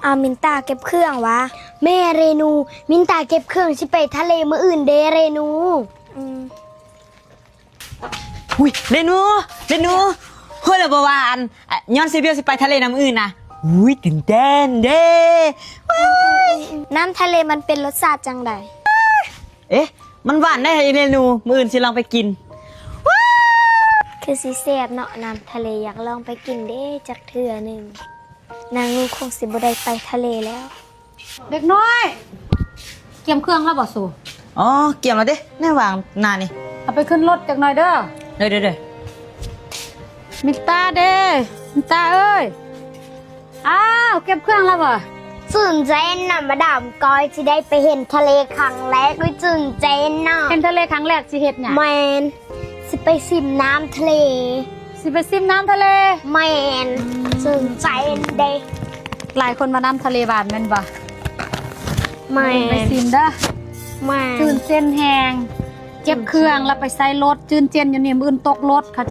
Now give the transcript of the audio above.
ອາ ມິນຕາເກັບເຄື່ອງຫວາ? ແມ່ເຣນູ, ມິນຕາເກັບເຄື່ອງຊິໄປທະເລມື້ອື່ນເດ້ເຣນູ. ອືມ. ອຸ້ຍ ເຣນູ ເຣນູ ຮູ້ແລ້ວບໍ່ວ່າ ອັນ ຍ້ອນຊິບຽວຊິໄປທະເລນຳມື້ອື່ນນະ. ອຸ້ຍ ຕື່ນເຕັ້ນເດ້. ນ້ຳທະເລມັນເປັນລົດຊາດຈັ່ງໃດ? ເອະ ມັນຫວານໄດ໋ເຣນູ, ມື້ອື່ນຊິລອງໄປກິນ. ຄືຊິແຊບເນາະ ນ້ຳທະເລ, ຢາກລອງໄປກິນເດ້ຈັກເທື່ອໜຶ່ງ. ນາງນູຄົງຊິບໍ່ໄດ້ໄປທະເລແລ້ວ. ເດັກນ້ອຍ ກຽມເຄື່ອງແລ້ວບໍ່ສູ? ອໍ ກຽມແລ້ວເດ້, ໃນຫວ່າງໜ້ານີ້. ເອົາໄປຂຶ້ນລົດຈັກໜ່ອຍເດີ. ເດີໆໆ. ມິນຕາເດ້ ມິນຕາເອີຍ. ອ້າວ ເກັບເຄື່ອງແລ້ວບໍ່? ຕື່ນເຕັ້ນນະມາດາມ, ກ້ອຍຊິໄດ້ໄປເຫັນທະເລຄັ້ງແລກ, ອຸ້ຍ ຕື່ນເຕັ້ນເນາະ. ເຫັນທະເລຄັ້ງແລກຊິເຮັດຫຍັງ? ແມ່ນ ຊິໄປຊິມນ້ຳທະເລ. ຊິໄປຊິມນ້ຳທະເລ? ແມ່ນ. ຕື່ນເຕັ້ນເດ້. ຫຼາຍຄົນວ່ານ້ຳທະເລຫວານແມ່ນບໍ່? ແມ່ນ. ໄປຊິມເດີ. ແມ່ນ. ຕື່ນເຕັ້ນແຮງ. ເກັບເຄື່ອງແລ້ວໄປໃສ່ລົດ, ຕື່ນເຕັ້ນຢູ່ນີ້, ມື້ອື່ນຕົກລົດ, ເຂົ້າ